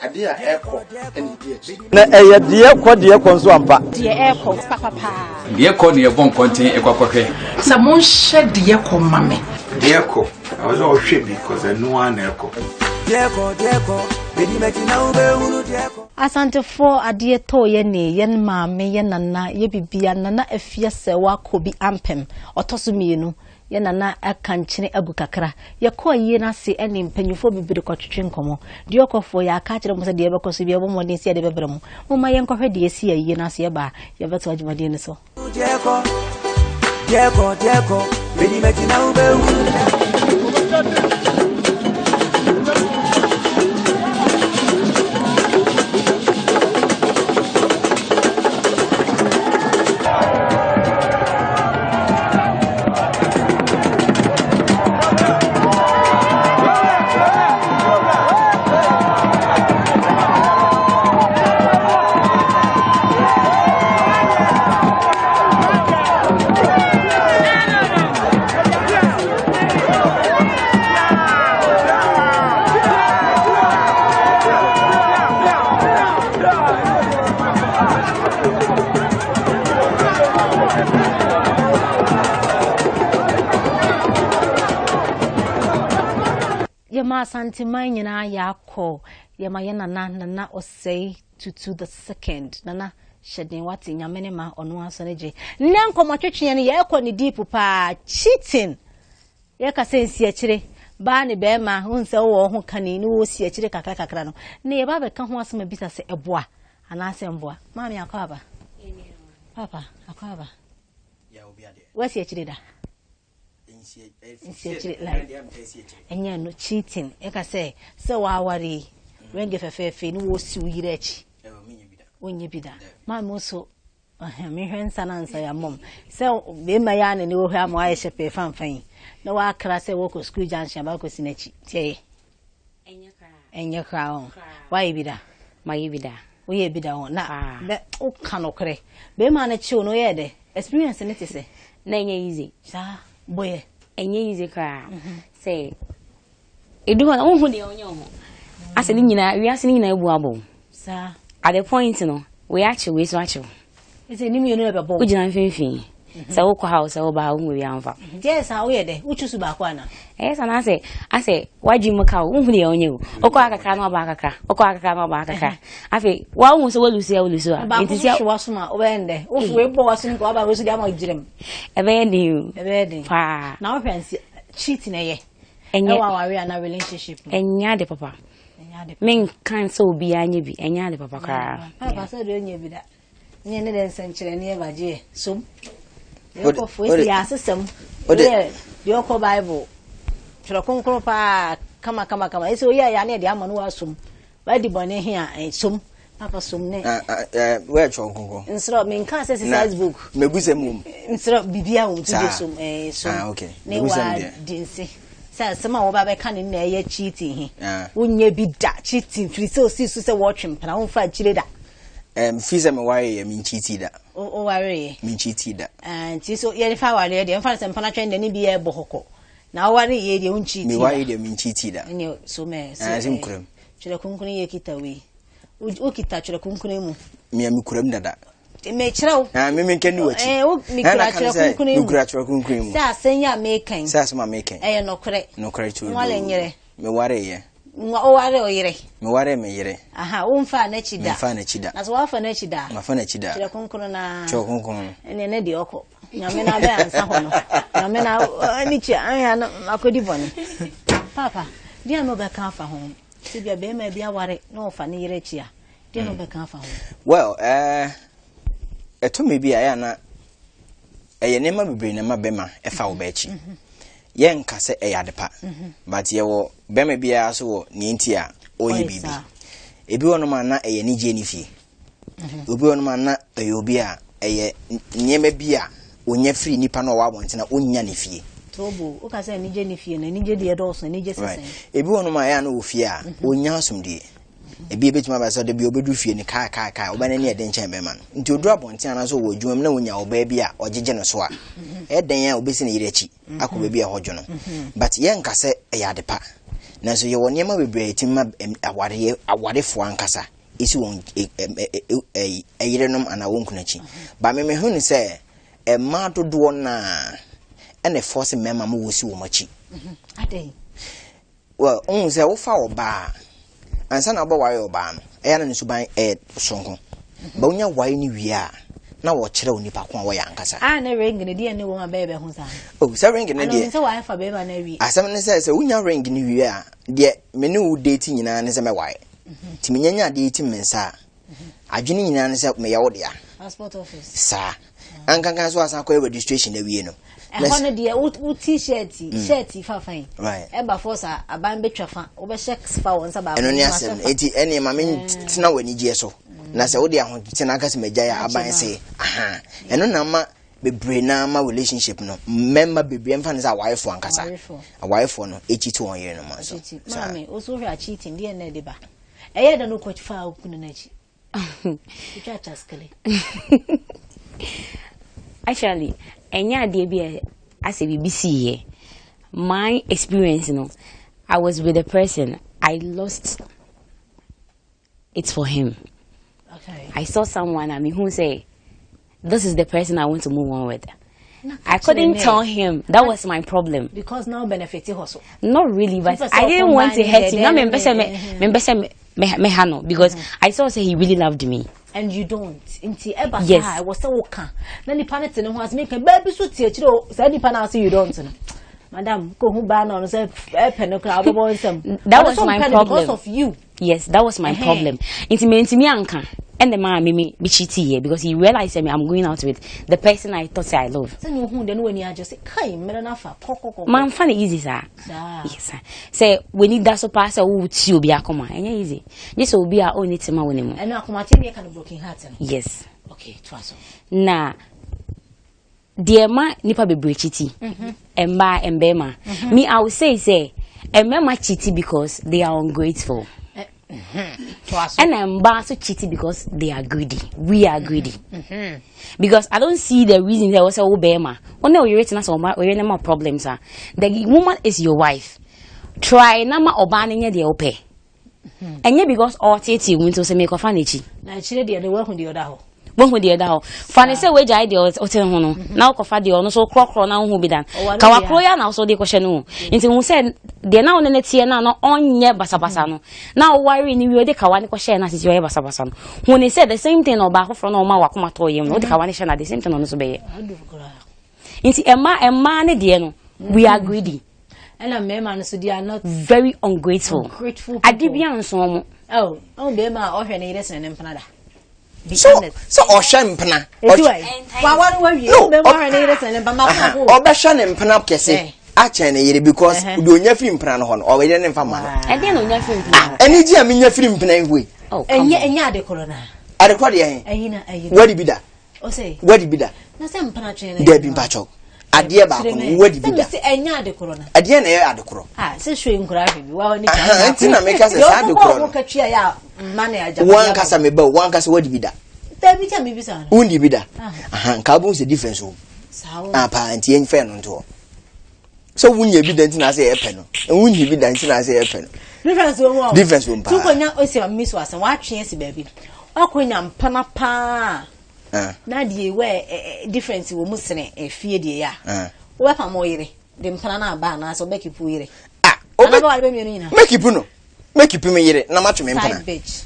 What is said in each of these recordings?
Adeɛ a ɛkɔ na ɛdi akyi. Na ɛyɛ deɛ kɔ deɛ kɔ nso ampa. Deɛ ɛkɔ papapaa. Deɛ kɔ na yɛbɔ nkɔnten ɛkɔ akɔhwɛ. Sɛ monhyɛ deɛ kɔ ma me. Deɛ kɔ, ɛwɔ sɛ ɔhwɛ bi cause ɛno ara na ɛkɔ. Deɛ kɔ, deɛ kɔ, bedi m'akyi na wobɛhunu deɛ kɔ. Asantefoɔ adeɛ tɔɔ yɛ ne yɛn maame yɛ nana yɛ bibia nana afia sɛwa kobi ampem ɔtɔ so mienu Yɛ nana aka nkyene agu kakra. Yɛkɔɔ ayie no ase ne mpanyinfoɔ bebree kɔtwetwe nkɔmmɔ. Deɛ ɔkɔfoɔ, yɛaka akyerɛ mo sɛ deɛ ɛbɛkɔ so biara yɛbɔ mmɔden sɛ yɛde bɛbrɛ mo. Momma yɛnkɔhwɛ deɛ ɛsii ayie no ase, yɛba a, yɛbɛtoa dwumadie no so. Yɛma Asanteman nyinaa yɛakɔ yɛma yɛ nana nana ɔsɛe tutu the second nana hyɛ den wate nyame ne ma ɔno aso ne gye nnɛ nkɔmmɔtwetweɛ no yɛkɔ ne deep paa cheating Yɛka sɛ nsiakyire, baa ne bɛɛma, wohu sɛ wowɔ wo ho kani ne wɔsi akyire kakra kakra no, ne yɛba abɛka ho asɛm abisa sɛ ɛboa anaasɛ mboa. Maame akɔ aba. Papa akɔ aba. Wasi akyire da? Nsiakyire like ɛnyɛ no cheating. Yɛka sɛ sɛ waware yi, renge fɛfɛɛfɛ ne wɔsi wo yere akyi. Wonyɛ bi da. Maame wo so Mehwɛ nsa na nsa ya mom. Sɛ bɛrima yi a ne ne wɔ hɔ ama wayɛ hyɛ pɛɛ fanfa yi na wakra sɛ wɔkɔ school junction aba akɔsi n'akyi nti ɛyɛ ɛnyɛ koraa ho wayɛ bi da mayɛ bi da woyɛ bi da ho na bɛ woka nokorɛ bɛrima no kyew no woyɛɛ dɛ experience ne te sɛ na ɛnyɛ easy saa boyɛ ɛnyɛ easy koraa sɛ Edu hɔ no, wonhu deɛ wonyɛ wo ho. Asɛ ne nyinaa, wiase ne nyinaa abu abɔ wo. Saa. At the point no, wei akye wei so akye wo. Ɛsɛ ne mmienu na ɛbɛbɔ wo. Wogyina mfimfini. Mhm. Sɛ wokɔ ha o, sɛ woba ha, wohu baabi amfa. Mhm. Deɛ saa woyɛ dɛ, wotwi so baako ana? Ɛyɛ saa na asɛ asɛ wadwi mu ka o, wohu deɛ wonyɛ o. Wokɔ ha kakra na waba ha kakra, wokɔ ha kakra na waba ha kakra. Afei, woahu sɛ woalusu a wolusu a. Baako so hwe w'asom a, wobɛyɛ no dɛ. Wofu wei bɔ w'asom nka waba wei so deɛ ama gyina mu. Ɛbɛyɛ den o. Ɛbɛyɛ den. Paa. Na wohwɛ nsi cheat na ɛyɛ. Ɛnyɛ ɛwɔ aware ana relationship mu. Ɛnyɛ ade papa. Ɛnyɛ ade papa. Menka sɛ obiara nyɛ bi, ɛnyɛ ade papa koraa. Papa sɛ deɛ ɔnyɛ bi da. Nyɛ ne dɛ nsɛnkyerɛnne ɛbagyeɛ som. Deɛ ɔkɔ fo esi yɛ asesɛm. Deɛ deɛ ɔkɔ Bible. Twerɛ kronkron paa kama kama kama. Esi oyɛ ya ne ɛde ama no wasom. Wadi bɔne he a, eh, som. Papa som ne. Ah, ah, eh, wɛ twerɛ kronkron. Nsrɛ, menka sɛ exercise book. Megu sɛ mom. Nsrɛ, bibia wom ti de som, eh, som. Ah, okay. Ne wa di nse. Sɛ asɛm a wɔba bɛka ne na ɛyɛ cheating he. Ah. Wonyɛ bi da cheating firi sɛ osi so sɛ wɔtwe mpena womfa akyire da. Um, firi sɛ meware yɛ menkyiti da. Woware yɛ? Menkyiti da. Ah, nti so yɛfa awareɛ deɛ mfa no sɛ mpena twɛn deɛ ne bi yɛ bɔ hɔ kɔ. Na woware yɛ deɛ wonkyiti da. Meware deɛ menkyiti da. Ɛne so mɛ sɛ. Ah, sɛ mekuram. Twerɛ Kronkron yɛ kita wei. Wokita Twerɛ Kronkron mu. Mea mekura mu dada. Mekyerɛ wo. Ah, me menka ni w'akyi. Eh, wo mekura Twerɛ Kronkron mu. Mekura Twerɛ Kronkron mu. Sɛ asɛm yi a meka yi. Sɛ asɛm a meka yi. Ɛyɛ nɔkorɛ. Nɔkorɛ turodoo. Nwale nyerɛ. Meware yɛ. Woware wo yere. Meware me yere. Aha, womfaa n'akyi da. Memfaa n'akyi da. Na sɛ woafa n'akyi da. Mafa n'akyi da. Twerɛ Kronkron na. Twerɛ Kronkron no. Ɛne ne deɛ ɔkɔ. Nyame na abɛ ansa hɔ no. Nyame na ani tua anya no akɔdi bɔne. Papa, deɛ na wobɛka afa ho? Sɛ bia bɛrima bi aware na ɔfa ne yere akyi a, deɛ na hmm. wobɛka afa ho? Well, eh, ɛtɔ mi bi a ɛyɛ na ɛyɛ nneɛma bebree na ɛma bɛrima ɛfa wo bɛ akyi. Mhm. Yɛnka sɛ ɛyɛ ade pa, mhm. but yɛwɔ bɛrima biara so wɔ nea nti a ɔyɛ biribi. Ebi wɔ nom a na ɛyɛ anigyeɛ ne fie. Obi wɔ nom a na ɛyɛ obi a ɛyɛ nneɛma bi a onya firi nipa no a ɔwɔ abɔnten a onnya ne fie. Tobo, woka sɛ anigye ne fie no, anigye deɛ ɛdɔɔso, anigye sesɛn. Ebi wɔ nom a ɛyɛ a na wɔ fie a mhm. onya asomdue. Ebi ebetumi aba sɛ ɔde bi obedu fie no kaa kaa kaa ɔbɛn ne ɛde nkyɛn bɛrima no. Nti oduru abɔnten anaasɛ ɔwɔ adwuma mu na onya ɔbaa bi a ɔgyegye no so a, mhm. ɛyɛ dɛn a obesi ne yere akyi akɔ baabi a ɛhɔ dwo no. But yɛnka sɛ ɛyɛ ade pa. Nanso yɛwɔ nneɛma bebree a ɛtumi ma awareɛ awarefoɔ ankasa ɛsi wɔn ɛyerenom anaa wɔn kunu akyi. Ba me mehu no sɛ mmaa dodoɔ no ara ɛna ɛfɔɔse mmarima ma wɔsi wɔn akyi. Adɛn? Well, wohu sɛ wofa ɔbaa a, ansa na wobɛware ɔbaa no, ɛyɛ na ne suban ɛyɛ soronko. Ba wonya ware no wie a, na wɔkyerɛ wo nipa ko a wɔyɛ ankasa. A ne ring no deɛ ne wɔn abɛyɛ bɛho saa. Oh, sɛ ring no deɛ. Sɛ wɔafa bɛrima no awie. Asɛm ne sɛ sɛ wonya ring no wie a, deɛ me ne wo date nyinaa ne sɛ mɛware. Nti menya nya adeɛ ti me nsa a, adwene nyinaa ne sɛ meyɛ wo dea. Passport office. Saa. Ankankan so asan akɔyɛ registration awie no. Ɛhɔ no deɛ wo t-shirt mm. shirt fa fa yi. Ɛba fɔ sa aban bɛtwa fa wobɛhyɛ fa wɔn nsa baako. Ɛno ne asɛm no eti ɛne ma me mm. tena wɔ anigyeɛ so na sɛ wode ahotena aka sɛ magya yɛ aban se aha ɛno na ama bebree na ama relationship no mmarima bebree mfa no sɛ awarefoɔ ankasa awarefoɔ no ekyi to wɔn yerenom nso. Maame woso hwɛ a cheating deɛ na ɛde ba ɛyɛ dɛ no kɔ fa okunu n'akyi. Wotwa kyaskele. Actually, ɛnyɛ adeɛ bi a asɛ biribi siiɛ. My experience no, I was with a person, I lost it for him. Okay. I saw someone and who say, this is the person I want to move on with. I couldn't tell him. That was my problem. Because now benefit also. Not really, but I didn't want to hurt him. Now me me me me hano because I saw say he really loved me. And you don't. Nti eba yes. saa ɛwɔ sɛ woka na nipa no te ne ho ase meka baabi so te akyire o saa nipa no ase you don't no. Madam ko hu baa na ɔno sɛ ɛpɛ no koraa ɔbɛbɔ nsɛm. That was my problem. Because of you. Yes, that was my problem. Nti mentumi anka ɛna maa me me me cheat yɛ because he realized that I'm going out with the person I thought I love. Sɛ ne ohun de ne wani agye sɛ kai mmerɛ no afa kɔkɔkɔ. Manfa ne easy saa. Saa. Yes. Sɛ w'ani da so paa sɛ wotie obi akoma ɛnyɛ easy. Gye sɛ obi a ɔnni tema wɔ ne mu. Ɛno akomateɛ ne yɛka no broken heart no. Yes. Okay, toa so. Na deɛ ɛma nipa bebree kyiti mmaa mmarima me i will say sɛ mmarima kyiti because they are ungrateful ɛna mmaa nso kyiti because they are greedy we are greedy because i don't see the reason sɛ wɔsɛ wo bɛrima wo ne oyere tena sɛ ɔma oyere ne ma problems a the woman is your wife try na ma ɔbaa no nyɛ deɛ wopɛ ɛnyɛ because ɔreteetee wo nti sɛ mekɔfa n'akyi. Na akyire deɛ de wahu deɛ ɔda hɔ. Wahu deɛ ɛda hɔ. Fa ne sɛ wagyae deɛ ɔte ho no mhm. na wokɔfa deɛ ɔno so korɔkorɔ na wohu bi da. Ka wakorɔ yɛ na wosɔ de kɔhyɛ no ho. Mhm. Nti hu sɛ deɛ na wo ne ne teɛ no a na ɔnyɛ basabasa no na woware ne wie wode kawa ne kɔhyɛ no asisi ɔyɛ basabasa no. Hu ne sɛ the same thing na ɔbaa foforɔ na ɔma wakoma tɔɔ yam no wode mhm. kawa ne hyɛ no the same thing na ɔno so bɛyɛ. Nti ɛma ɛmaa ne deɛ no we are greedy. Ɛna mmarima no so they are not very ungrateful. Ungrateful people. Ade bi anso wɔn. Oh, oh bɛrima a ɔhwɛ ne yere sene ne mpena da. So so ɔhwɛ mpena. Eti wa yi. Wawari wa wie. No, bɛrima ɔhwɛ ne yere sene ne mpena. Mako ko. Ɔbɛhwɛ ne mpena kɛse. Eh. akyɛn ne yere because deɛ onya firi mpena no hɔ no ɔyere ne nfa ma no. Ɛdeɛ na onya firi mpena hɔ. Ɛni gye a mi nya firi mpena yi hɔ yi. Ɛnyɛ ɛnyɛ adekorɔ na. Adekorɔ deɛ he. Ɛyi na ɛyi. Wadi bi da. Wadi bi da. Dabi mpakyɛw. Adeɛ baako no wadi bi da. Ɛdeɛ na ɛyɛ adekorɔ. Nti na meka sɛ saa adekorɔ no. Wankasa me ba o wankasa wadi bi da. Wondi bi da. Nka wobɛhu sɛ difference wɔ mu. Ah paa nti yɛmfa ɛno nto hɔ. Sɛ wonya bi da nti na asɛ yɛpɛ no. Wonni bi da nti na asɛ yɛpɛ no. Difference wɔ mu o. Difference wɔ mu paa. Tukonya osi mi so asɛm watwe asi baabi. Wakonya mpana paa. Ah. Na deɛ wɔ ɛ difference wɔ mu sene efie deɛ ya. Ah. Wobɛpa mo yere de mpana na aba anaasɛ wobɛkipu yere. Ah. Ana bɛware bɛ mmienu nyinaa. Mɛkipu no. Mɛkipu me yere na matwe me mpana. Side bitch.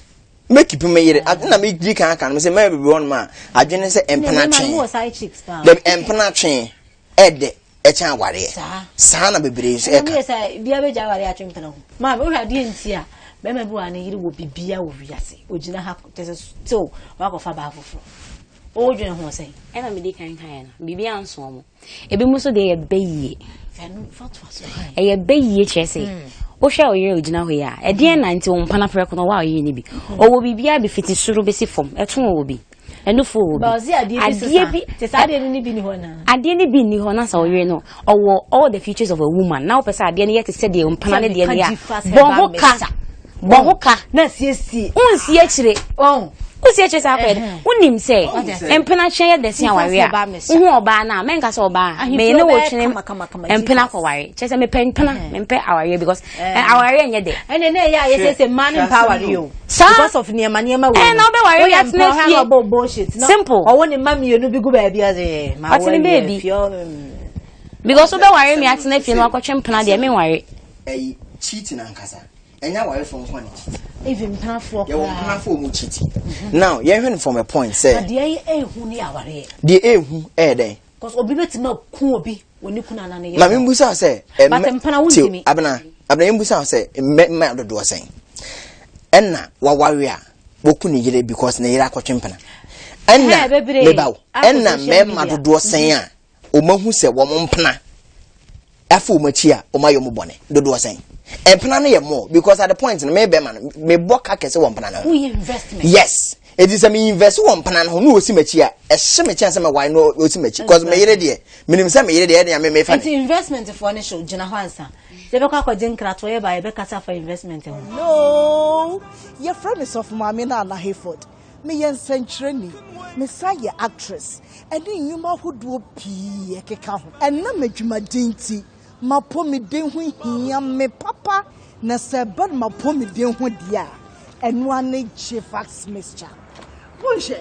Mɛkipu me yere. Ade na medi kan aka no sɛ mɛyɛ bebree hɔ nom a adwene sɛ mpana twe. Dabi mpana twe ɛdɛ. ɛkyɛn awareɛ saa na bebree nso ɛka. ɛna sɛ bia bɛgya awareɛ atwe mpena ho maame wohwɛ adeɛ nti a bɛrima bi wɔ a ne yere wɔ bibia wɔ wiase ogyina ha kyɛ sɛ still wakɔfa baa foforɔ wodwene ho sɛn. ɛna mede kan kaeɛ no biribi anso ɔmo ebi mu nso deɛ yɛ bɛyie ɛyɛ bɛyie kyerɛ sɛ hmm. wohwɛ ɔyere a ogyina hɔ yi a ɛdeɛn na nti wɔn mpana prɛko no ɔwɔ a ɔyere no bi hmm. ɔwɔ biribiara bi fiti soro bɛsi fam ɛto wɔ bi ɛnufo wɔ bi adeɛ bi te saa adeɛ no bi ni hɔ na adeɛ no bi ni hɔ na sɛ ɔyere no ɔwɔ all the features of a woman na wopɛ sɛ adeɛ no yɛ te sɛ deɛ mpana ne deɛ no yɛ a bɔ ho ka bɔ ho ka na siesie nsi akyire ɔn. Wosi akyire saa akɔyɛ dɛ. Wonim sɛ mpena twɛn yɛ dɛ sen aware a, wohu ɔbaa no a, mɛnka sɛ ɔbaa a, meye ne wo twene mpena kɔware. Kyerɛ sɛ mepɛ mpena, mempɛ awareɛ because awareɛ nyɛ dɛ. Ɛnna na ɛyɛ a yɛsɛ sɛ mmaa no mpa awareɛ o. Saa. Because of nneɛma nneɛma wei. Ɛna wobɛware Woyɛ atena mpa fie. ɔha na ɔbɔ bullshit. Na Simple. Ɔwɔ ne mma mmienu bi gu baabi a sɛ ma Ɔte ne baabi. Because wobɛware me atena fie na wakɔtwe mpena deɛ menware. Ɛyi cheating ankasa. Ɛnyɛ awarefoɔ nko na cheat. Even mpenafoɔ koraa. Yɛwɔ mpenafoɔ mu cheat. Now yɛnhwɛ no from a point sɛ. Na deɛ ɛyɛ ehu ne awareɛ. Deɛ ehu ɛyɛ dɛn? Because obi bɛtumi aku obi wɔ ne kunu anaa ne yere. Maame mbusa sɛ. But mpena wo ntumi. Abena abena yɛn mbusa sɛ mmarima dodoɔ sɛn ɛna waware a wɔku ne yere because ne yere akɔtwe mpena ɛna mebawo ɛna mmarima dodoɔ sɛn a wɔahu sɛ wɔn mpena afa wɔn akyi a wɔn ayɛ wɔn bɔne dodoɔ sɛn mpena no yɛ more because at the point no me bɛma no mebɔ ka kɛse wɔ mpena no ho yes eti sɛ me invest wɔ mpena no ho na osi m'akyi a ɛhyɛ me kyɛn sɛ me wae no osi m'akyi because me yere deɛ menim sɛ me yere deɛ ɛdeɛ me mefa ne. nti investment foɔ ne so gyina hɔ ansa sɛ yɛbɛkɔ akɔgye nkratoɔ yɛba yɛbɛkasa afa investment ho. Hello, yɛfrɛ me sɔfo maame Nana Hayford. Meyɛ nsɛnkyerɛni, mesan yɛ actress ɛne nnwuma ahodoɔ pii ɛkeka ho. Ɛnam adwumaden nti, m'apɔmuden ho hia me papa na sɛ ɛba no m'apɔmuden ho deɛ a, ɛno ara ne Gfax mixture. Monhwɛ,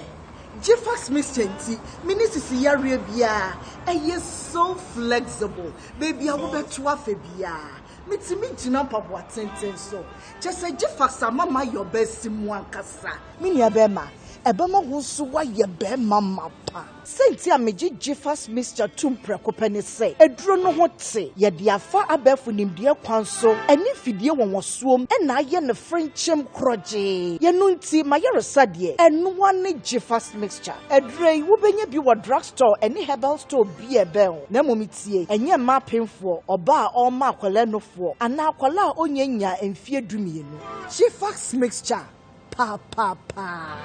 Gfax mixture nti, menni sisi yareɛ biara, ɛyɛ so flexible, baabi a wobɛto afa biara, Metumi gyina mpaboa tenten so. Kyerɛ sɛ Gfax ama mayɛ ɔbaa mu ankasa. Me nua bɛrima, ɛbɛma wo nso woayɛ barima mapa. Sɛnti a megye Gfax mixture tom prɛko pɛ ne sɛ, aduro no ho te. Yɛde afa abɛɛfo nimdeɛ kwan so ne mfidie wɔnwɔsoɔm na ayɛ no frenkyem korɔgyee. Yɛno nti, m'ayaresa deɛ, ɛno ara ne Gfax mixture. Aduro yi, wobɛnya bi wɔ drugstore ne herbal store biara a ɛbɛn wo. Na mmom tie, ɛnyɛ mma apemfoɔ, ɔbaa a ɔrema akwadaa nufoɔ, anaa akwadaa a ɔnnya nnyaa mfeɛ dumienu. Gfax mixture papaapa.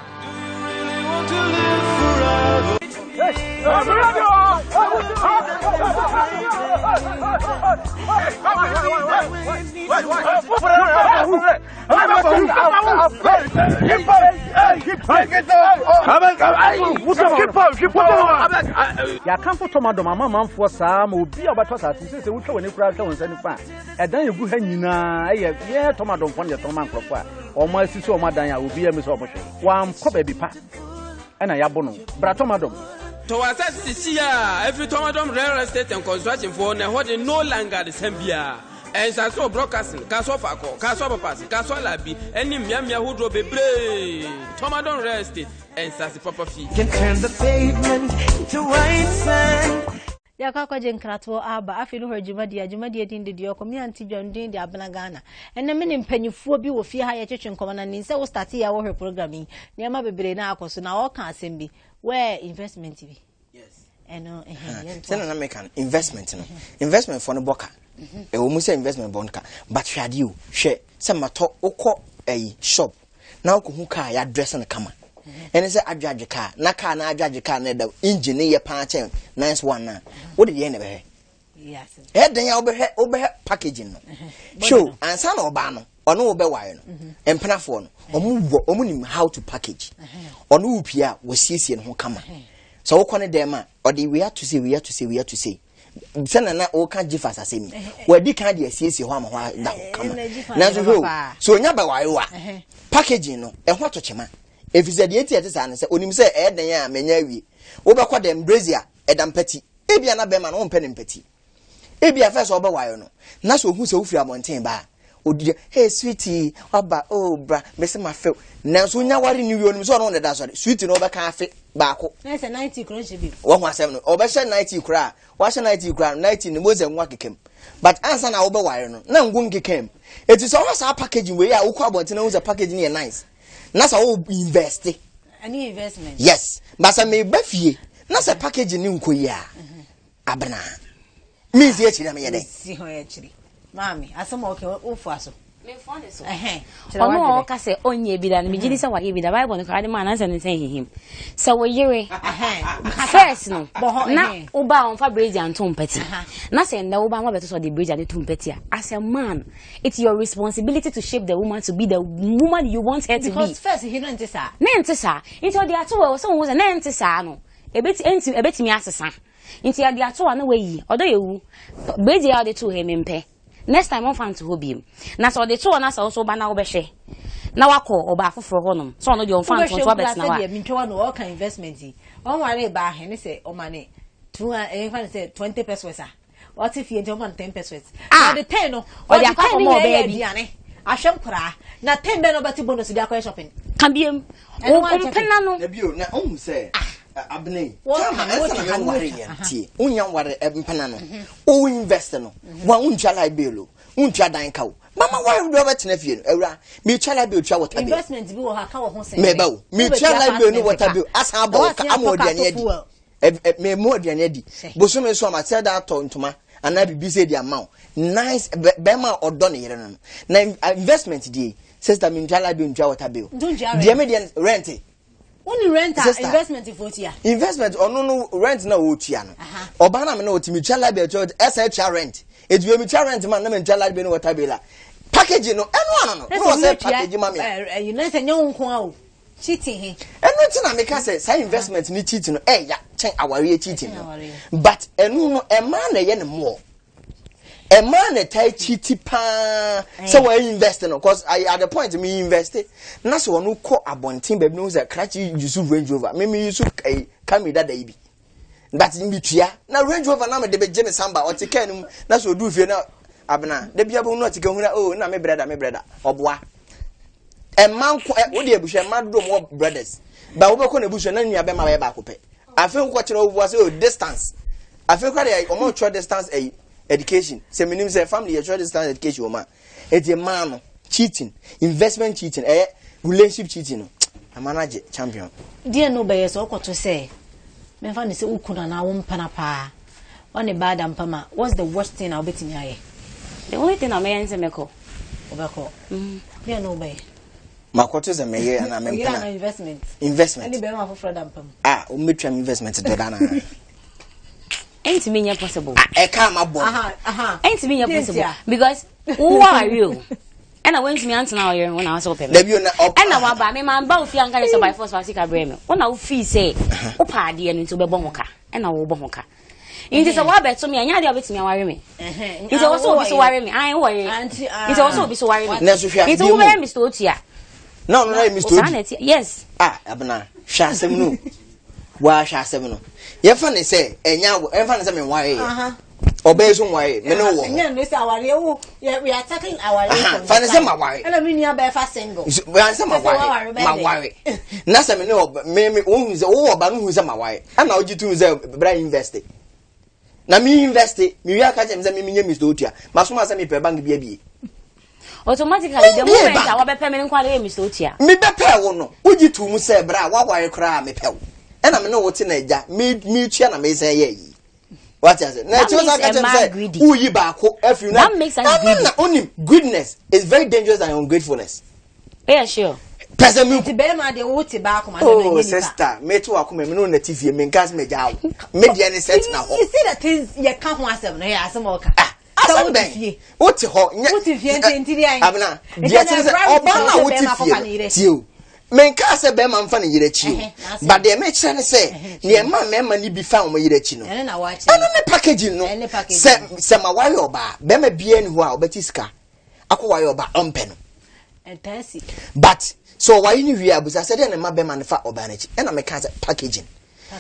Yɛakamfo Tɔmadɔm ama amanfoɔ saa ma obi a ɔbɛtɔ asase sɛ sɛ wotwa w'ani koraa hwɛ wo nsa nifa a ɛdan egu ha nyinaa ɛyɛ yɛ Tɔmadɔmfoɔ no yɛtɔn ma nkurɔfoɔ a wɔn asisi wɔn adan a obi ammi sɛ wɔn hwɛ wɔankɔ baabi pa ɛna yɛabo no bra Tɔmadɔm. Tɔ w'asase sisi a ɛfiri Tɔmadɔm Real Estate and Construction foɔ na ɛhɔ de no longer de sɛm biara. Nsase wɔ Broadcasting, Kasoa Faakɔ, Kasoa Papaase, Kasoa Labi, ne mmeammea ahodoɔ bebree. Tomadon Real Estate, nsase papa fie. Can turn the pavement into white sand. Yɛakɔ akɔgye nkratoɔ aba afei no hɔ dwumadie a dwumadie din de deɛ ɔkɔ me ante dwamdin de abena Ghana ɛnɛ me ne mpanyifoɔ bi wɔ fie ha yɛtwetwe nkɔmmɔ na nim sɛ wo starte yɛ a wɔhwɛ program yi nneɛma bebree na akɔ so na ɔka asɛm bi wɛ investment bi ɛno sɛ na meka no investment no investment fɔ no bɔ ka mhm. ɛwɔ mu sɛ investment bɔ no ka but hwɛ adeɛ o hwɛ sɛ matɔ wokɔ ɛyi shop na wokɔhu kaa yɛadrɛse no kama mhm. ɛne sɛ adwadwe kaa na kaa na adwadwe kaa na ɛda engine ne yɛ paa kyɛn nice one na wode deɛ na ɛbɛhwɛ ɛyɛ den a wobɛhwɛ wobɛhwɛ packaging no hwɛ o ansa na ɔbaa no ɔne wo bɛware no mhm. mpenafoɔ no ɔmo wɔ ɔmo nim how to package ɔne wo pie a wɔsiesie ne ho kama sɛ wokɔ ne dɛm a ɔde wei ato sei wei ato sei wei ato sei sɛnɛ na wɔka gifas asɛm yi wɔadi kan de asiesie hɔ ama hɔ ada hɔ kama nanso hwɛ o sɛ onya bɛware wa packaging no ɛho ato kyema efisɛ deɛ eti ɛte saa no sɛ onim sɛ ɛyɛ den a menya awie wobɛkɔ dɛm brazier ɛda mpati Ebia na bɛrima no wompɛ no mpati. Ebia fɛ sɛ ɔbɛware no, na sɛ ohu sɛ wofiri abɔnten ba a, odi hey sweetie, waba, oh bra, mese mafew. Nanso wonya ware no wie onim sɛ ɔno wo na ɛda asɔre. Sweetie no ɔbɛka afe baako. Na sɛ 90 kora nhyɛ bi. Wahu asɛm no, ɔbɛhyɛ 90 kora a, wahyɛ 90 kora no, 90 no Mose ngo akeka mu. But ansa na wobɛware no, na ngo nkeka mu. Eti sɛ ɔhwɛ saa packaging wei a wokɔ abɔnten na wohu sɛ packaging no yɛ nice, na sɛ wo invest. Ɛne investment. Yes, but sɛ meba fie na sɛ package ne nkɔ yi a abena mensi akyiri na meyɛ dɛn si hɔ akyiri maame asɛm a ɔka wofoa so. Ɔno a ɔka sɛ ɔnyɛ bi da no, megye di sɛ wayɛ bi da. Bible no koraa de ma anaasɛ ne sɛ nhihim. Sɛ wo yere first no na woba a ɔmfa brezi anto mpati. Na sɛ nnɛ woba ma bɛto sɛ ɔde brezi ade to mpati a, as a man, it's your responsibility to shape the woman to be the woman you want her to be. Because first he no nte saa. Na nte saa. Nti ɔde ato wɔ sɛ wohu sɛ na nte saa no, ebeti ebetumi asesa. Nti ɔde ato a na wayi. Ɔdɔ yɛ wu. Brezi a ɔde to hɔ mempɛ. Next time ɔmfa nto hɔ biom. Na sɛ ɔde to hɔ na sɛ wo nso woba na wobɛhwɛ na wakɔ ɔbaa foforɔ hɔ nom sɛ ɔno deɛ ɔmfa nto nso abɛtena hɔ a. Wobɛhwɛ mentwa no ɔka investment yi ɔnware baa he ne sɛ ɔma ne 200 ɛmfa ne sɛ 20 pesos a ɔte fie nti ɔma no 10 pesos. Ah! Ɔde 10 no ɔde ɔde akɔ 10 no akɔma nyɛ ɔbaa bi. aduane ahwɛ nkoraa na 10 bɛn na ɔbɛte bonus de akɔyɛ shopping. Ka biom. Ɛno Wo wankyɛ mpena no. Na bio na ɔhu sɛ abena yi Wɔka time a no, ɛnsa wɔtwa na ha no, menware wɔtwa. yɛn Aha. tie wonya nware mpena no wo invest no wa wontua light bill o wontua dan ka o mama ware wode wobɛtena fie no awura metua light bill tua water bill Investment bi wɔ hɔ a ka wɔ ho sɛn. meba o metua light bill ne water bill asan abɔ wo ka ama aduane adi memu aduane adi bosome nso ama sɛ da atɔ ntoma anaa biribi sɛ di ama wo nice bɛrima a ɔdɔ ne yere no no na investment die sister mentua light bill ntua water bill deɛ me deɛ rent woni rent a investment fo tua investment ɔno no rent na ɔtua no ɔbaa na me na ɔtumi tua light bill tua ɛsɛ tua rent etu emi tua rent ma na me ntua light bill ne water bill a package no ɛno ano no na ɔsɛ package ma me a ɛyi na sɛ nyɛ wo nko a o cheating he ɛno nti na meka sɛ saa investment ne cheating no ɛya kyɛn awareɛ cheating no but ɛno no ɛmaa na ɛyɛ ne mmoɔ ɛmaa na ɛtae cheat paa sɛ wɔn invest no cause I, at the point me invest na sɛ wɔn kɔ abɔnten baabi no sɛ krakye yusu Range Rover me me yusu ɛyi Camry dada yi bi but mi tua na Range Rover na me de bɛ gye me samba ɔte kaa no mu na sɛ odu fie na abena de bia bɛ hu na ɔte kaa hu na oh na me brɛda me brɛda ɔboa ɛma nko ɛ wode abusua mma dodoɔ mu wɔ brothers ba wobɛkɔ na abusua na nua bɛma bɛyɛ baako pɛ afei wokɔkyerɛ wo sɛ oh distance afei kora deɛ wɔn twerɛ distance ɛyi education sɛ menim sɛ family yɛtwerɛ distance education wɔ mu a eti mmaa no cheating investment cheating ɛyɛ relationship cheating no ama no agye champion. Deɛ no bɛyɛ sɛ ɔkɔto sɛ mɛmfa ne sɛ wo kunu anaa wo mpena paa ɔne baa da mpa ma what's the worst thing a wobɛtumi ayɛ? The only thing a mɛyɛ ne sɛ mɛkɔ. Wobɛkɔ. Deɛ no wobɛyɛ? Makɔto sɛ meyere anaa Oyere mempena. anaa investment? Investment. Ɛne bɛrima foforɔ da mpa mu. Ah, wɔmɛtwa me investment dɔda naa. Ɛntumi nyɛ possible. Ah, ɛka ma bɔ no. Ɛntumi nyɛ possible because wo aware o. Ɛna wontumi antena ɔyere ho na wasɛ wopɛ me. Dabi o na ɔp. Ɛna waba me ma mba wo fie anka sɛ by force fa sika brɛ me. Wo na wo fii sɛ wopɛ adeɛ no nti wobɛbɔ ho ka. Ɛna wobɔ ho ka. Nti sɛ woabɛto me a ɛnyɛ adeɛ a wobɛtumi aware me. Nti ɛwɔ sɛ obi so ware me. Ae wowɔ yere. Nti ɛwɔ sɛ obi so ware me. Nanso hwɛ Nti wobɛyɛ Mr. Otua. Na ɔno na yɛ Mr. Saa na ɛte yes. Ah, abena hwɛ asɛm no. Waa hwɛ asɛm no. Yɛmfa ne sɛ ɛnyɛ awɔ yɛmfa ne sɛ menware yɛ. Ɔbɛyɛ so nware me ne wɔ hɔ. Ɛnyɛ ne sɛ awareɛ wo we are talking awareɛ. Fa ne sɛ maware. Ɛna me nua bɛfa single. Fa ne sɛ maware maware. Na sɛ me ne ɔba me me wohu sɛ wowɔ ɔba no hu sɛ maware. Ɛna wogye tom sɛ bra invest. Na me invest me wi aka kyerɛ me sɛ me menyɛ Mr. Otua. Masoma sɛ mepɛ bank bi abie. Automatically the moment a wabɛpɛ me no nko ara yɛ Mr. Otua. Mebɛpɛ wo no wogye to mu sɛ bra waware koraa mepɛ wo. Ɛna me ne wo te na agya me metua na mesan yɛ yi. Wate ase na ɛkyerɛ sɛ aka kyerɛ sɛ woyi baako afiri na ɛno na onim greediness is very dangerous than ungratefulness. Yeah, sure. Pɛsɛ mi. Nti bɛrima deɛ wo te baako ma na ɛnyɛ nipa. Oh sister, me to akoma mi no na ti fie mi nka sɛ mɛgya wo. Me deɛ ne sɛ tena hɔ. You see the things yɛ ka ho asɛm no yɛ asɛm ɔka. Ah, asɛm bɛn wote hɔ nyɛ. Wote fie nti nti deɛ. Abena deɛ kyerɛ sɛ ɔbaa na wote fie no tie o. Menkaa sɛ bɛrima mfa ne yere akyi o, but deɛ mekyerɛ ne sɛ nea ɛma mmarima no bi fa wɔn yere akyi no, ɛno ne packaging no. Sɛ sɛ ma ware ɔbaa, bɛrima biara ni hɔ a ɔbɛte sika akɔ ware ɔbaa ɔmpɛ no. But sɛ ɔware no wie a, busa sɛ deɛ na ɛma bɛrima no fa ɔbaa no akyi, ɛna meka sɛ packaging.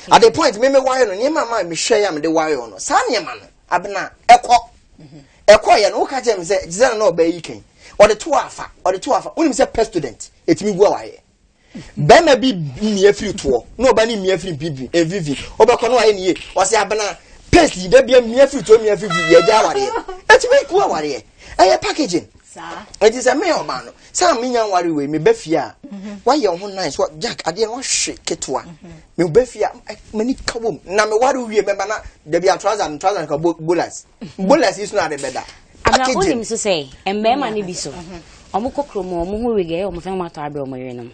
At the point me me ware no, nneɛma ma mehwɛ yɛ a mede ware no, saa nneɛma no, abena ɛkɔ. Ɛkɔ yɛ no, woka kyerɛ me sɛ, gyesɛ na ɔbaa yi kan, ɔde to afa, ɔde to afa, wonim sɛ pɛ student. ɛtumi gu awareɛ bɛrima bi mmea firi toɔ na ɔba ne mmea firi mpipi mfifi ɔbɛkɔ no ayɛ ne yie ɔsɛ abena paste yi dabia mmea firi toɔ mmea firi fi yɛgya awareɛ ɛtumi gu awareɛ ɛyɛ packaging ɛti sɛ meyɛ ɔbaa no sɛ menya nware wei meba fie a mhm. wayɛ ho nice wa jack adeɛ no wahwe ketewa mhm. meba fie a m'ani ka wom na meware wie mɛba na dabi a trouser no trouser no ka bolas bolas yi so na ade bɛda. Abena wonim so sɛ mmarima no bi so ɔmo kɔ kurom ɔmo ho wig ɛyɛ ɔmo fɛ ɔmo atɔ abrɛ ɔmo yerenom.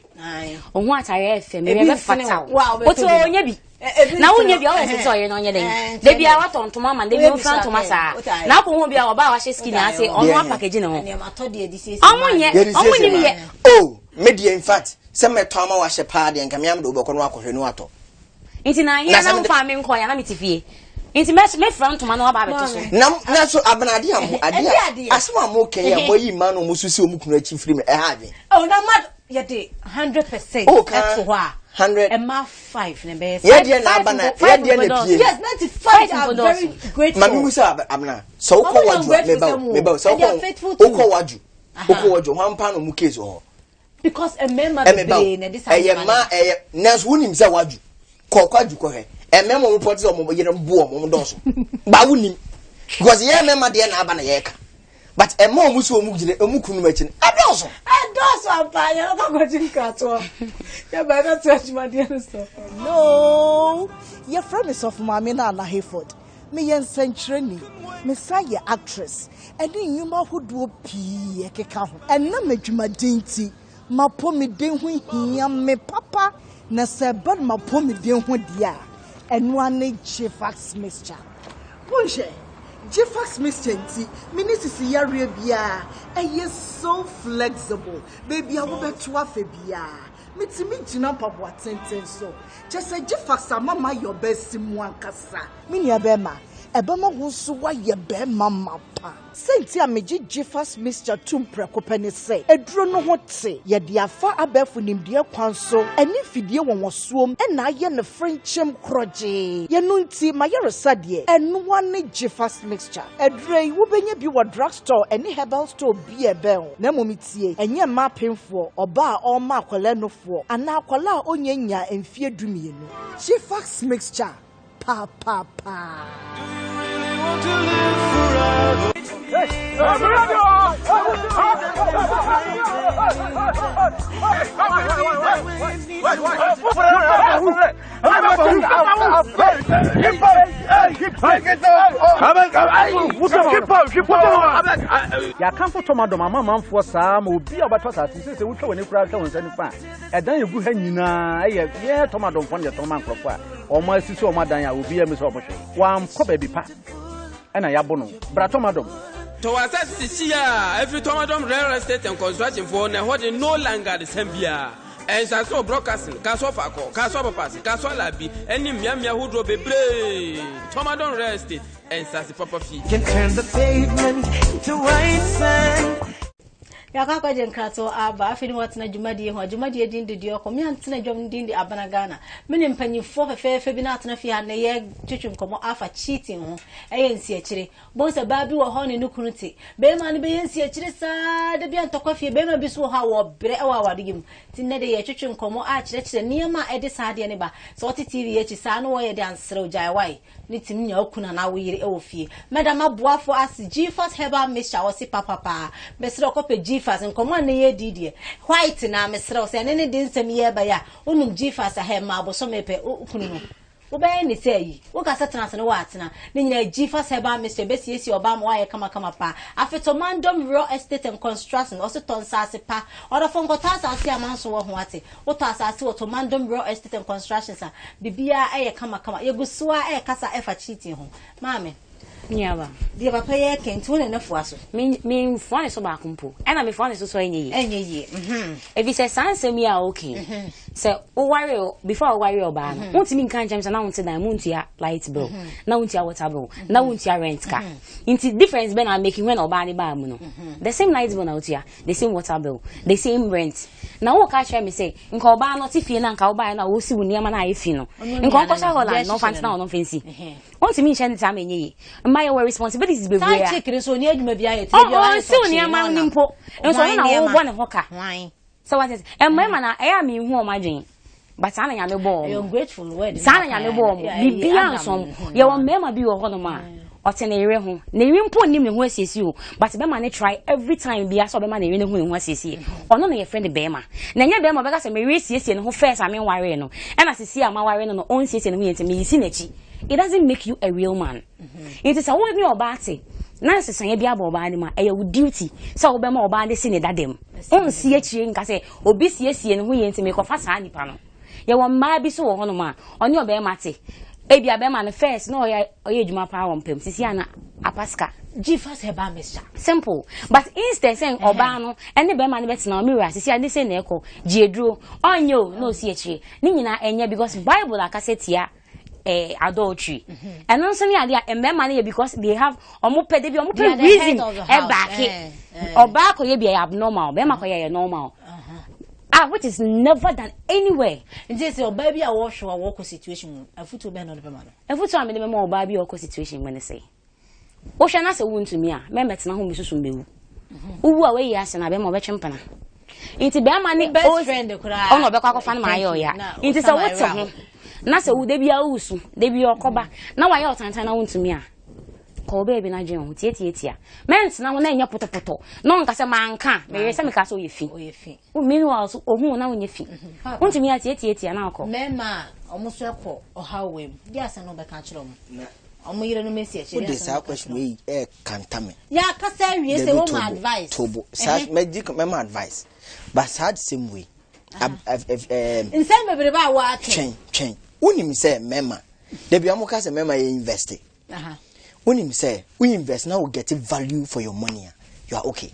Ɔho atare ɛyɛ fɛ mmerɛ bɛfata wo. Wote hɔ ɔnyɛ bi. Na wonyɛ bi a ɔyɛ sɛ ɔyere no ɔnyɛ dɛn. Da biara watɔ ntoma ama no da biara ɔfira ntoma saa. Na akɔ ho bi a ɔbaa wahyɛ skinny ase ɔno apakagye ne ho. Ɔmo nyɛ ɔmo nim yɛ. Oh me deɛ in fact sɛ mɛtɔ ama wahyɛ paa deɛ nka me am de wobɛkɔ no akɔhwɛ no atɔ. Nti na ahia na womfaa me nkɔeɛ a na mete fie. Nti mɛfira ntoma na waba abɛto so. Na na so abena ade a mo ade a asɛm a mo kɛn a mo ayi mmaa na wɔn so si wɔn kunu akyi firi mu ɛha adwen. Oh na ma yɛde 100% ɛto hɔ a. 100 ɛma 5 na ɛbɛyɛ. Yɛ deɛ na aba na yɛ deɛ na pie. Yes 95 are very grateful. Maame musa abena sɛ wokɔ waju a meba o meba o sɛ wokɔ wokɔ waju wokɔ waju hwan pa na ɔmo case wɔ hɔ. Because mmarima bebree na ɛde saa ɛyɛ mmaa ɛyɛ nanso wonim sɛ wadwo kɔ kwadwo kɔhwɛ mmarima wɔn pɔte sɛ wɔn yere bo wɔn wɔn dɔɔso ba wonim because yɛn mmarima deɛ na aba na yɛreka but ɛma wɔn so wɔn gyina wɔn kunu akyi no ɛdɔɔso. Ɛdɔɔso ampa yɛn kɔ akɔgye nkratoɔ yɛ ba ɛbɛto adwumadeɛ no so. Hello, yɛfrɛ me Sɔfo Maame Nana Hayford. Meyɛ nsɛnkyerɛni, mesan yɛ actress, ɛne nnwuma ahodoɔ pii ɛkeka ho. Ɛnam adwumaden nti, m'apɔmuden ho hia me papa, na sɛ ɛba no m'apɔmuden ho deɛ a, ɛno ara ne Gfax Mixture. Monhwɛ, Gfax Mixture nti, menni sisi yareɛ biara, ɛyɛ so flexible, baabi a wobɛto afa biara, metumi gyina mpaboa tenten so. Kyerɛ sɛ Gfax ama mayɛ ɔbaa mu ankasa. Me nua bɛrima, ɛbɛma wo nso woayɛ bɛrima mapa. Sɛnti a megye Gfas mixture tom prɛko pɛ ne sɛ, aduro no ho te. Yɛde afa abɛɛfo nimdeɛ kwan so ne mfidie wɔnwɔsoom na ayɛ no frenkyem korɔgyee. Yɛno nti, m'ayaresa deɛ, ɛnoa ne Gfas mixture. Aduro yi, wobɛnya bi wɔ drugstore ne herbal store bi a ɛbɛn wo. Na mmom tie, ɛnyɛ mmaa apemfoɔ, ɔbaa a ɔrema akwadaa nufoɔ, anaa akwadaa a ɔnnya nyaa mfeɛ 12. Gfas mixture, papaapa. Yɛakamfo Tɔmadɔm ama amanfoɔ saa ma obi a ɔbɛtɔ asase sɛ sɛ wotwa w'ani koraa hwɛ wo nsa nifa a ɛdan egu ha nyinaa ɛyɛ yɛ Tɔmadɔmfoɔ no yɛtɔn ma nkurɔfoɔ a wɔn asisi wɔn adan a obi amu sɛ wɔn hwɛ wɔankɔ baabi pa ɛna yɛabo no bra Tɔmadɔm. Tɔ w'asase sisi a ɛfiri Tɔmadɔm Real Estate and Construction foɔ na ɛhɔ de no longer de sɛm biara. Nsase wɔ Broadcasting, Kasoa Faakɔ, Kasoa Papaase, Kasoa Labi, ne mmeammea ahodoɔ bebree. Tomadon Real Estate, nsase papa fie. Can turn the pavement into white sand. Yɛakɔ akɔgye nkratoɔ aba afei ne watena dwumadie ho a dwumadie din de deɛ ɔkɔ me antena dwam no din de Abena Ghana me ne mpanyinfoɔ fɛfɛɛfɛ bi na atena fie ha na yɛtwetwe nkɔmmɔ afa cheating ho ɛyɛ nsiakyire Bohu sɛ baa bi wɔ hɔ ne ne kunu te. Barima no bɛyɛ nsiakyire saa da bi a ntɔkwa fie. Barima bi nso wɔ hɔ a wɔbrɛ wɔ awadeɛ mu. Nti nnɛ deɛ yɛtwetwe nkɔmmɔ a kyerɛkyerɛ nneɛma a ɛde saa adeɛ no ba. Sɛ wote TV akyi saa na wɔyɛ de anserew gyae wae ne tumi nya wo kunu anaa wo yere wɔ fie. Mɛda m'aboafoɔ ase Gfas Herbal Mixture wɔse papapaa. Mesrɛ wo kɔpɛ Gfas. Nkɔmmɔ a nnɛ yɛredi yi deɛ white na mesrɛ wo sɛ ɛne ne de nsɛm yi reba yi a wonom Gfas a hɛ mmaa bosome pɛ wo kunu no Wobɛyɛ ne sɛ ayi. Woka sɛ tena ase no woatena. Ne nyinaa gyi fa sɛ ɛbaa Mr. Ɛbɛsiesie ɔbaa ma woayɛ kamakama paa. Afetɔ Mandom Real Estate and Construction ɔse tɔ nsaase pa. Ɔdɔfo nkɔtɔ asaase a manso wɔ ho ate. Wotɔ asaase wɔ Tomandom Real Estate and Constructions a, biribiara ɛyɛ kamakama. Yɛgu so ara ɛrekasa ɛfa cheating ho. Maame. Nuaba. Deɛ papa yi reka nti wo ne no foa so? Me memfoa ne so baako mpo. Ɛna mefoa ne so so a ɛnyɛ yie. Ɛnyɛ yie. Mhm. Efisɛ saa nsɛm yi a woka yi, mhm. sɛ woware before a woware ɔbaa no, mhm. wontumi nka nkyɛn sɛ na wonte dan mu ntua light bill, mhm. na wontua water bill, na wontua rent ka. Nti difference bɛn na making when ɔbaa ne baa mu no? The same light bill na wotua, the same water bill, the same rent. Na woka kyerɛ me sɛ nka ɔbaa no te fie na nka wobaeɛ na wosi wo nneɛma no ayɛ fi no, nka ɔnkɔhyɛ Holland na ɔmfa ntena hɔ no mfa nsi. Ontumi nhyɛ ne saa ma ɛnyɛ yie. Mma yɛwɔ responsibilities bebree a. Side chick no nso ɔni adwuma bi ayɛ tiri bi a ɔayɛ sɔkye nneɛma no mpo. Nso ɔno na wɔbɔ ne ho ka. Sɛ wate ase. Mmarima na ɛyɛ a menhu wɔn adwene. But saa na Nyame bɔɔ wɔn. Ungrateful word. Saa na Nyame bɔɔ wɔn. Biribiara nsɔ wɔn. Yɛwɔ mmarima bi wɔ hɔnom a ɔte ne yere ho. Ne yere mpo nnim ne ho asiesie o. But bɛma no try every time biara sɛ ɔbɛma ne yere no hu ne ho asiesie. Ɔno na yɛfrɛ no barima. Na ɛnyɛ barima a ɔbɛka sɛ me yere siesie ne ho first a menwaree no. Ɛna sesie a maware no no ɔnsiesie ne ho yie nti meyi si n'akyi. It doesn't make you a real man. Nti sɛ wo ne ɔbaa te na nsesaeɛ bi aba ɔbaa no mu a, ɛyɛ wo duty sɛ wobɛma ɔbaa no si ne dada mu. Wonsi akyire nka sɛ obi siesie ne ho yie nti mekɔfa saa nipa no. Yɛwɔ mmaa bi so wɔ hɔnom a, ɔne ɔbarima te. Ebia barima no first na ɔyɛ ɔyɛ adwuma paa wɔ mpam, sisi a na apa sika. Gye fa sɛ ɛbaa mesa. Simple. But instead sɛ ɔbaa no ɛne barima no bɛtena, me wura sisi a ne sei na ɛkɔ, gye aduro. Ɔnyɛ o, na ɔsi akyire. Ne nyinaa ɛnyɛ because Bible akasa tia eh, adultery. Mhm. Ɛno nso ne adeɛ a mmarima no yɛ because they have ɔmo pɛ de bi ɔmo pɛ reason ɛbaake. Ɔbaa kɔyɛ bi ɛyɛ abnormal, bɛrima kɔyɛ ɛyɛ normal. Uh-huh. Ah, which is never done anywhere. Nti sɛ ɔbaa bi a wɔhwɛ a wɔkɔ situation mu, afutuo bɛn na ɔde bɛma no? Afutuo a mede bɛma ɔbaa bi a ɔkɔ situation mu ne sɛ, wohwɛ na sɛ wontumi a, mɛmɛtena ho mesusu mbɛwu. Wowu a woayi ase na bɛrima ɔbɛtwe mpena. Nti bɛrima ne ɔna ɔbɛkɔ akɔfa no ma ayɛ ɔya. Nti sɛ wote ho na sɛ wo da biara wosu, da biara ɔkɔba na wayɛ ɔtantan na wontumi a, kɔ wo baabi na dwen ho tiatiatia. Mɛntena ho na ɛnyɛ pɔtɔpɔtɔ na ɔnka sɛ manka, meyere sɛ meka sɛ ɔyɛ fi. Meanwhile so ohun na wonyɛ fi. Mhm. Wontumi atiatiatia na akɔ. Mmarima a wɔn nso kɔ ɔhaw wɔ mu, di asɛm na wɔbɛka akyerɛ wɔn. Wɔn yerenom esi akyire. Wode saa question wei ɛkanta me. Yɛakasa awie sɛ wɔn ma advice. Tobo saa mɛgye mɛma advice but saa asɛm wei. Nsɛm bebrebe a wɔaka. Twɛn twɛn wonim sɛ mɛma dabi wɔn ka sɛ mɛma yɛ invest. Wonim sɛ wo invest na wo get value for your money a you are okay.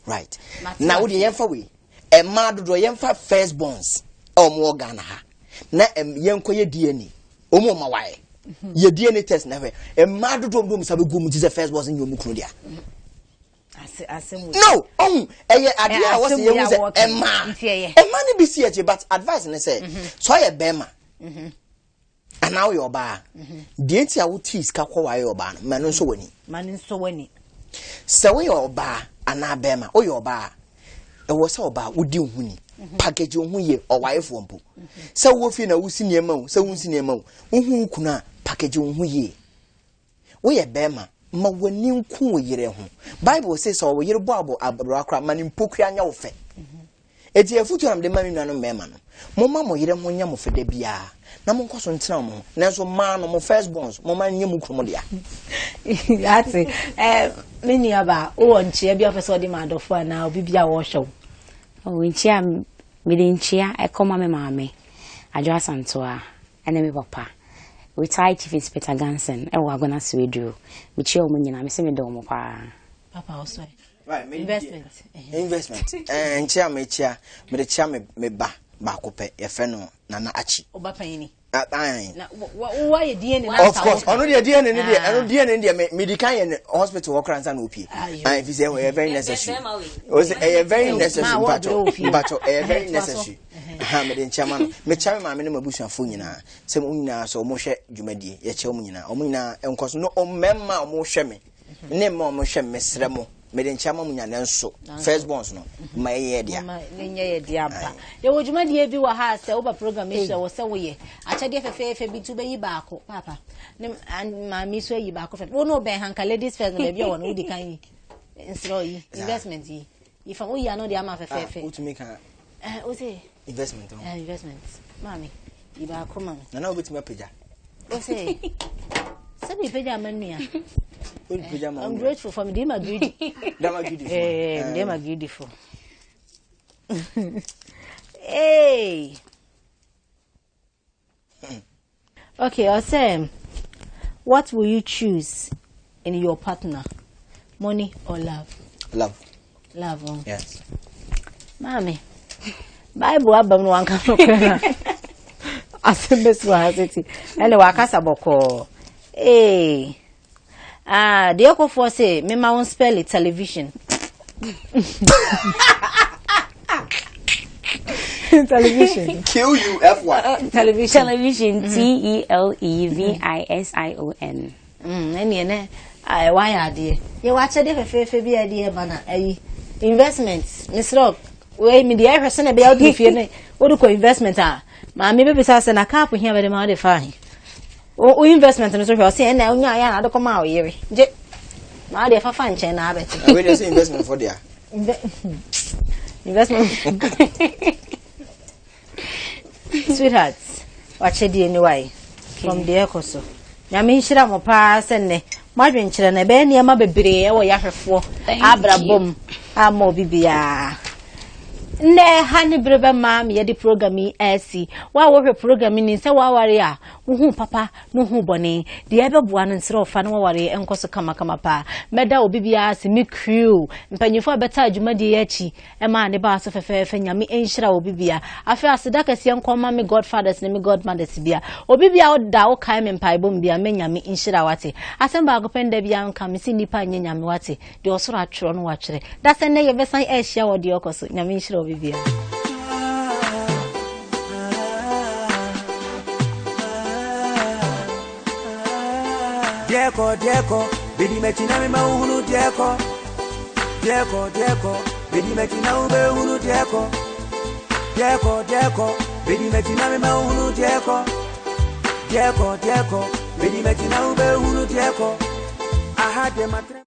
Right na wo deɛ yɛmfa wei mmaa dodoɔ yɛmfa first borns a wɔn wɔ Ghana ha na yɛnkɔ yɛ DNA wɔn wɔn ma wayɛ mhm. yɛ DNA test na hwɛ mmaa dodoɔ mu de wɔn nsa bɛ gu wɔn ti sɛ first borns nyɛ wɔn kunu dea. No ɔhun ɛyɛ adeɛ a wɔsi yɛn ho sɛ mmaa mmaa no bi si akyi but advice ne sɛ mhm. sɛ ɔyɛ bɛrima. Mhm. Anaa woyɛ ɔbaa. Deɛ nti a wotii sika kɔ wayɛ ɔbaa no, ma no nsɔ w'ani. Ma no nsɔ w'ani. Sɛ woyɛ ɔbaa anaa bɛrima, woyɛ ɔbaa ɛwɔ sɛ ɔbaa wodi wo ho ni. Mhm. Package wo ho yie, ɔwaefoɔ mpo. Mhm. Sɛ wowɔ fie na wosi nneɛma o, sɛ wonsi nneɛma o, wohu wo kunu a, package wo ho yie. Woyɛ bɛrima, ma w'ani nku wo yere ho. Bible se sɛ wo yere bɔ abo aberewa koraa, ma ne mpokua nyɛ wo fɛ. Enti afotu a mede ma me nuanom mmarima no, momma mo yere ho nyɛ mo fɛ da biara, na monkɔ so ntena wɔn ho. Nanso mmaa no, mo first borns, momma ɛnyɛ mo kunu dea. Yate. Eh, me nuabaa, wowɔ nkyea bi a wopɛ sɛ ɔde ma adɔfo anaa obi bi a wɔrehwɛ wo? Oh, nkyea, mede nkyea ɛkɔma me maame, Adwo Asantewa. Ɛne me papa, retired Chief Inspector Ganson wɔ Agona Swedru. Mekyia wɔn nyinaa, mese medɔ wɔn paa. Papa ɔsɔ ɛ. Investment. Investment. Eh, nkyia mekyia, mede kyia me me ba baako pɛ, yɛfrɛ no Nana Akyi. Ɔba panyini. Na woayɛ DNA na Of course, ɔno deɛ DNA ne deɛ, ɛno DNA ne deɛ me medi kan yɛ ne hospital hɔ koraa ansa na opie. Ah, fi sɛ ɛyɛ very necessary. Ɔsɛ ɛyɛ very necessary mpatsɔ, mpatsɔ ɛyɛ very necessary. Aha, mede nkyia ma no. Mekyia me maame ne m'abusuafoɔ nyinaa. Sɛ wɔn nyinaa sɛ wɔhwɛ dwumadie, yɛkyia wɔn nyinaa. Wɔn nyinaa nkɔ so. No, mmarima a wɔhwɛ me ne mmaa a wɔhwɛ me, mesrɛ mo, mede nkyia ma mo nyinaa. Nanso, first borns no, ma ɛnyɛ yɛ dea. Ma ɛnyɛ yɛ dea ampa. Yɛwɔ dwumadie bi wɔ ha a sɛ woba program yi so a, ɛwɔ sɛ woyɛ. Akyɛdeɛ fɛfɛɛfɛ bi nti wobɛyi baako, paapa. Ne maame nso ayi baako fɛfɛ. Wo ne wobɛn ha nka ladies first no baabi a wɔ no wodi kan yi. Nsrɛ yi, investment yi. Yi fa woyi ano de ama fɛfɛɛfɛ. Ah, wotumi ka. Eh, wo se. Investment no. Eh, investment. Maame, yi baako ma me. Nana wobɛtumi apagya. Wo se. Sɛ mi pagya ma nua. Wo pagya ma I'm grateful for me. Dem are greedy. Dem are greedy for. Eh, dem are greedy for. Hey. Okay, ɔsɛ what will you choose in your partner? Money or love? Love. Love. Oh. Yes. Maame, Bible abam no wanka no korɛ na asɛm bɛsi wɔ ha sɛ ti ɛne wakasa bɔkɔɔ. Ee. Ah, deɛ kɔfoɔ se mema wo spell television. television. Q U F Y. Uh, television. Television. Mm-hmm. T E L E V I S I O N. Mm, ɛne ɛnɛ wayɛ adeɛ. Yɛwɔ akyɛdeɛ fɛfɛɛfɛ bi a ɛde ɛba na ayi investment mesrɛ wei mede ɛhwɛ sɛ na ɛbɛyɛ wode fie ne wode kɔ investment a maame bɛbisa sɛ na kaapo hia bɛde ma wode fa he Wo investment no so hwɛ ɔsɛ ɛna onya ayɛ na ade kɔma wo yere. Gye. Na ade fafa nkyɛn na abɛte. Na wei de sɛ investment for dia. Investment. Sweetheart, wakyɛdeɛ ni wae. From deɛ ɛkɔ so. Nyame nhyira mo paa sɛ nnɛ. Mo adwenkyerɛ no ɛbɛyɛ nneɛma bebree ɛwɔ yɛahwɛfoɔ abrabɔ mu ama obi biara. Nnɛ ha ne bere bɛma me yɛde program yi asi. Wo a wohwɛ program yi nim sɛ woaware a wohu papa na wohu bɔne. Deɛ ɛbɛboa no nsrɛ ɔfa na waware nkɔ so kamakama paa. Mɛda obi biara ase, me crew, mpanyinfoɔ a bɛtaa dwumadie yi akyi ɛmaa ne baa so fɛfɛɛfɛ. Nyame nhyira obi bia. Afei aseda kɛseɛ nkɔ ma me godfathers ne me godmothers bia. Obi bia ɔda wokae me mpaebɔ mu bia, mɛ Nyame nhyira wate. Asɛm baako pɛ nda bia nka me se nnipa nyɛ Nyame wate. Deɛ ɔsoro atwerɛ no watwerɛ. Da sɛ nnɛ yɛbɛsan ahyia wɔ deɛ ɔkɔ so. Nyame nhyira obi bia. Dieko, dieko, bidi mechi na mi ma uhunu dieko. Dieko, dieko, bidi mechi na ube uhunu dieko. Dieko, dieko, bidi mechi na mi ma uhunu dieko. Dieko, dieko, bidi mechi na ube uhunu dieko. Aha de matre.